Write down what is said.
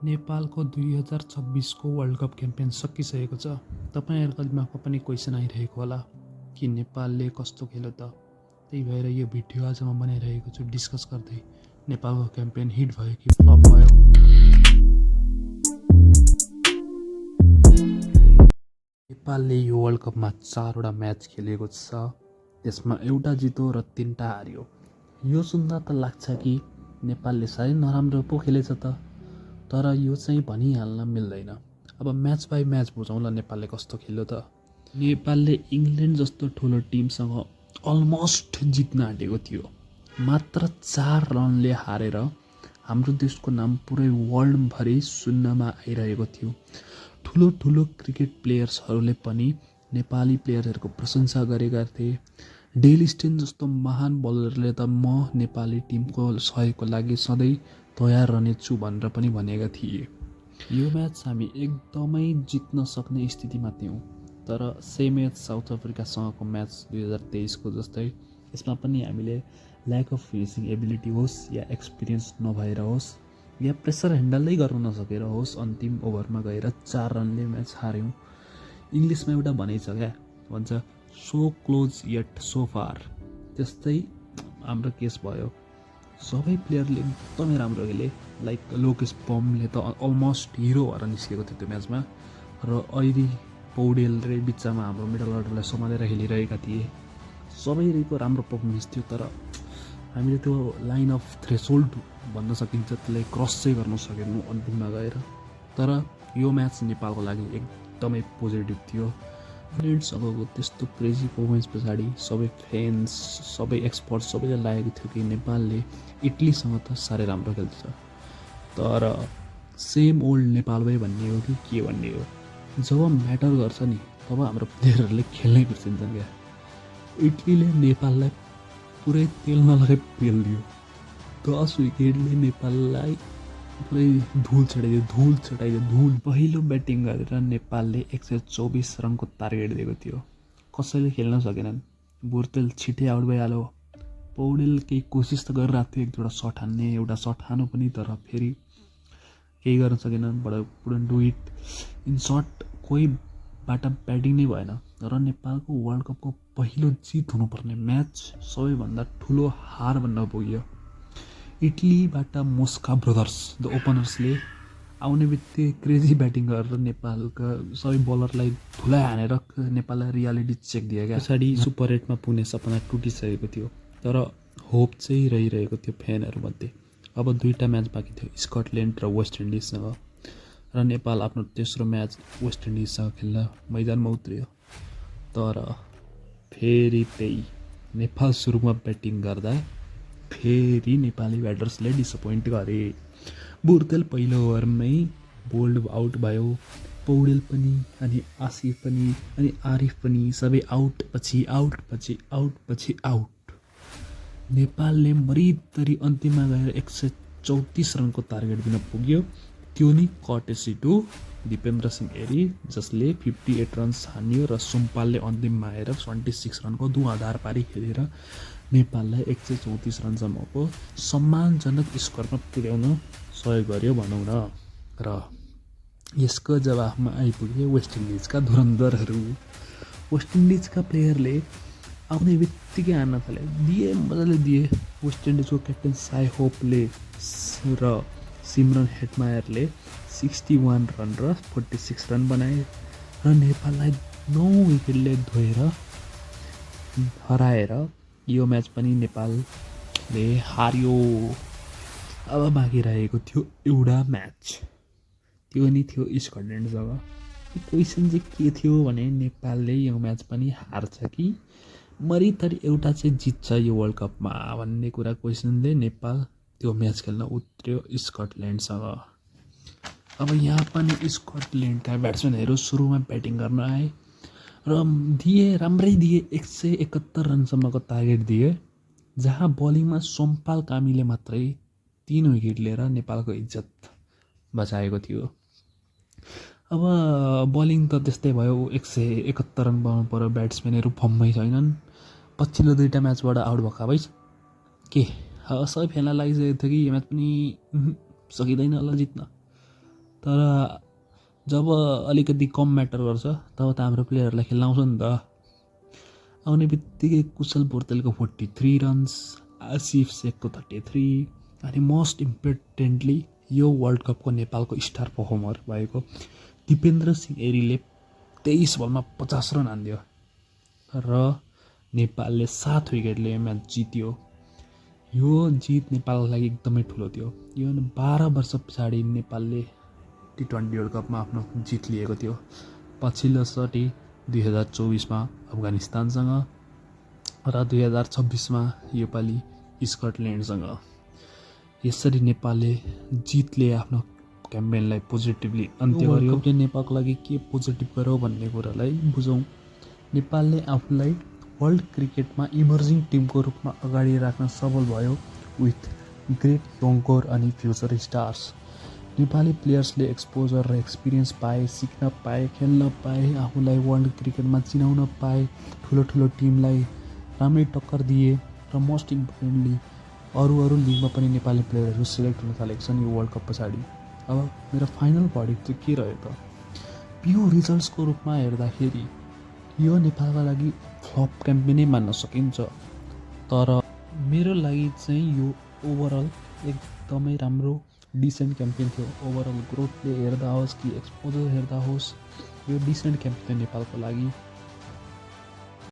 नेपालको 2026 को world cup campaign सकिसकेको छ। तपाईँहरूको दिमागमा पनि क्वेसन आइरहेको होला कि नेपालले कस्तो खेल्यो त। त्यही भएर यो भिडियो आज म बनाइरहेको छु, डिस्कस गर्दै नेपालको क्याम्पेन हिट भयो कि फ्लप भयो। नेपालले यो वर्ल्ड कपमा 4वटा म्याच खेलेको छ, त्यसमा एउटा जित्यो र 3टा हार्यो। यो सुन्दा त लाग्छ कि नेपालले साह्रै नराम्रो पो खेलेछ त, तर यो चाहिँ भनिहाल्न मिल्दैन। अब म्याच बाई म्याच बुझौँला नेपालले कस्तो खेल्यो त। नेपालले इङ्ल्यान्ड जस्तो ठुलो टिमसँग अलमोस्ट जित्न आँटेको थियो, मात्र 4 रनले हारेर हाम्रो देशको नाम पुरै वर्ल्डभरि सुन्नमा आइरहेको थियो। ठुलो ठुलो क्रिकेट प्लेयर्सहरूले पनि नेपाली प्लेयरहरूको प्रशंसा गरेका थिए। डेल स्टेन जस्तो महान बलरले त म नेपाली टिमको सहयोगको लागि सधैँ तयार रहनेछु भनेर पनि भनेका थिए। यो म्याच हामी एकदमै जित्न सक्ने स्थितिमा थियौँ, तर सेम म्याच साउथ अफ्रिकासँगको म्याच 2023 को जस्तै यसमा पनि हामीले ल्याक अफ फिनिसिङ एबिलिटी होस् या एक्सपिरियन्स नभएर होस् या प्रेसर ह्यान्डलै गर्न नसकेर होस्, अन्तिम ओभरमा गएर 4 रनले म्याच हार्यौँ। इङ्ग्लिसमा एउटा भनाइ छ क्या, भन्छ so close yet so far. त्यस्तै हाम्रो केस भयो। सबै प्लेयरले एकदमै राम्रो खेले। लाइक लोकेश पमले त अलमोस्ट हिरो भएर निस्केको थियो त्यो म्याचमा, र ऐरी पौडेल र बिचमा हाम्रो मिडल अर्डरलाई सम्हालेर खेलिरहेका थिए। सबैको राम्रो पर्फर्मेन्स थियो, तर हामीले त्यो लाइन अफ थ्रेसोल्ड भन्न सकिन्छ, त्यसलाई क्रस चाहिँ गर्न सकेनौँ अन्तिममा गएर। तर यो म्याच नेपालको लागि एकदमै पोजिटिभ थियो। इङ्ल्यान्डसँगको त्यस्तो क्रेजी पर्फर्मेन्स पछाडि सबै फ्यान्स, सबै एक्सपर्ट सबैले लागेको थियो कि नेपालले इटलीसँग त साह्रै राम्रो खेल्छ, तर सेम ओल्ड नेपालमै भन्ने हो कि के भन्ने हो। जब म्याटर गर्छ नि तब हाम्रो प्लेयरहरूले खेल्नै बिर्सिन्छन् क्या। इटलीले नेपाललाई पुरै तेल नलगाइ पेलिदियो। 10 विकेटले नेपाललाई पुरै धुल चढाइदियो। पहिलो ब्याटिङ गरेर नेपालले 124 रनको टार्गेट दिएको थियो, कसैले खेल्न सकेनन्। बुर्तेल छिट्टै आउट भइहाल्यो। पौडेल केही कोसिस त गरिरहेको थियो, एक दुईवटा सट हान्ने, एउटा सट हानु पनि, तर फेरि केही गर्न सकेनन्। But couldn't do it. In short कोहीबाट ब्याटिङ नै भएन। र नेपालको वर्ल्ड कपको पहिलो जित हुनुपर्ने म्याच सबैभन्दा ठुलो हार भन्न पुग्यो। इटलीबाट मोस्का ब्रदर्स द ओपनर्सले आउने बित्तिकै क्रेजी ब्याटिङ गरेर नेपालका सबै बलरलाई धुलाई हानेर नेपाललाई रियालिटी चेक दियो क्या। पछाडि सुपर 8मा पुग्ने सपना टुटिसकेको थियो, तर होप चाहिँ रहिरहेको थियो फ्यानहरूमध्ये। अब 2टा म्याच बाँकी थियो, स्कटल्यान्ड र वेस्ट इन्डिजसँग, र नेपाल आफ्नो तेस्रो म्याच वेस्ट इन्डिजसँग खेल्न मैदानमा उत्रियो। तर फेरि त्यही नेपाल सुरुमा ब्याटिङ गर्दा फेरि नेपाली ब्याटर्सले डिसपोइन्ट गरे। बुर्तेल पहिलो ओभरमै बोल्ड आउट भयो। पौडेल पनि, अनि आसिफ पनि, अनि आरिफ पनि, सबै आउट पछि आउट। नेपालले मरितरी अन्तिममा गएर 134 रनको टार्गेट दिन पुग्यो। त्यो नि कर्टेसी टु दिपेन्द्र सिंह एरी, जसले 58 रन्स हान्यो, र सुम्पालले अन्तिममा आएर 26 रनको धुवाँधार पारी खेलेर नेपाललाई 134 रनसम्मको सम्मानजनक स्कोरमा पुर्याउन सहयोग गर्यो भनौँ न। र यसको जवाफमा आइपुगे वेस्ट इन्डिजका धुरन्धरहरू। वेस्ट इन्डिजका प्लेयरले आउने बित्तिकै हान्न थाले, मजाले दिए। वेस्ट इन्डिजको क्याप्टेन साई होपले र सिमरन हेटमायरले 61 रन र 46 रन बनाए, र नेपाललाई 9 विकेटले धोएर हराएर यो म्याच पनि नेपालले हार्यो। अब बाँकी रहेको थियो एउटा म्याच, त्यो नि थियो स्कटल्यान्डसँग। क्वेसन चाहिँ के थियो भने नेपालले यो म्याच पनि हार्छ कि मरितरी एउटा चाहिँ जित्छ यो वर्ल्ड कपमा भन्ने कुरा क्वेसनले नेपाल त्यो म्याच खेल्न उत्र्यो स्कटल्यान्डसँग। अब यहाँ पनि स्कटल्यान्डका ब्याट्सम्यानहरू सुरुमा ब्याटिङ गर्न आए र राम्रै दिए। 171 रनसम्मको टार्गेट दिए, जहाँ बलिङमा सोमपाल कामीले मात्रै 3 विकेट लिएर नेपालको इज्जत बचाएको थियो। अब बलिङ त त्यस्तै भयो, 171 रन पाउनु पर्यो, ब्याट्सम्यानहरू फर्ममै छैनन्। पछिल्लो 2टा म्याचबाट आउट भएका भइ के सबै फ्यानलाई लागिसकेको थियो कि यो म्याच पनि सकिँदैन होला जित्न। तर जब अलिकति कम म्याटर गर्छ तब त हाम्रो प्लेयरलाई खेल्न आउँछ नि त। आउने बित्तिकै कुशल पोर्तेलको 43 रन्स, आसिफ शेखको 33 अनि मोस्ट इम्पोर्टेन्टली यो वर्ल्ड कपको नेपालको स्टार पर्फर्मर भएको दिपेन्द्र सिंह एरीले 23 बलमा 50 रन हान्दियो र नेपालले 7 विकेटले म्याच जित्यो। यो जित नेपालको लागि एकदमै ठुलो थियो। यो 12 वर्ष पछाडि नेपालले T20 वर्ल्ड कपमा आफ्नो जित लिएको थियो। पछिल्लो चोटि 2024मा अफगानिस्तानसँग र 2026मा योपालि स्कटल्यान्डसँग। यसरी नेपालले जितले आफ्नो क्याम्पेनलाई पोजिटिभली अन्त्य गर्यो। कपले नेपालको लागि के पोजिटिभ गर्यो भन्ने कुरालाई बुझौँ। नेपालले आफूलाई वर्ल्ड क्रिकेटमा इमर्जिङ टिमको रूपमा अगाडि राख्न सफल भयो विथ ग्रेट यङ कोर अनि फ्युचर स्टार्स। नेपाली प्लेयर्सले एक्सपोजर र एक्सपिरियन्स पाए, सिक्न पाए, खेल्न पाए, आफूलाई वर्ल्ड क्रिकेटमा चिनाउन पाए, ठुलो ठुलो टिमलाई राम्रै टक्कर दिए र मोस्ट इम्पोर्टेन्टली अरू लिगमा पनि नेपाली प्लेयरहरू सिलेक्ट हुन थालेका छन् यो वर्ल्ड कप पछाडि। अब मेरो फाइनल भर्डिक्ट चाहिँ के रह्यो त? प्योर रिजल्ट्सको रूपमा हेर्दाखेरि यो नेपालका लागि फ्लप क्याम्पेनै मान्न सकिन्छ। तर मेरो लागि चाहिँ यो ओभरअल एकदमै राम्रो डिसेन्ट क्याम्पेन थियो। ओभरअल ग्रोथले हेर्दा होस् कि एक्सपोजर हेर्दा होस्, यो डिसेन्ट क्याम्पेन थियो नेपालको लागि।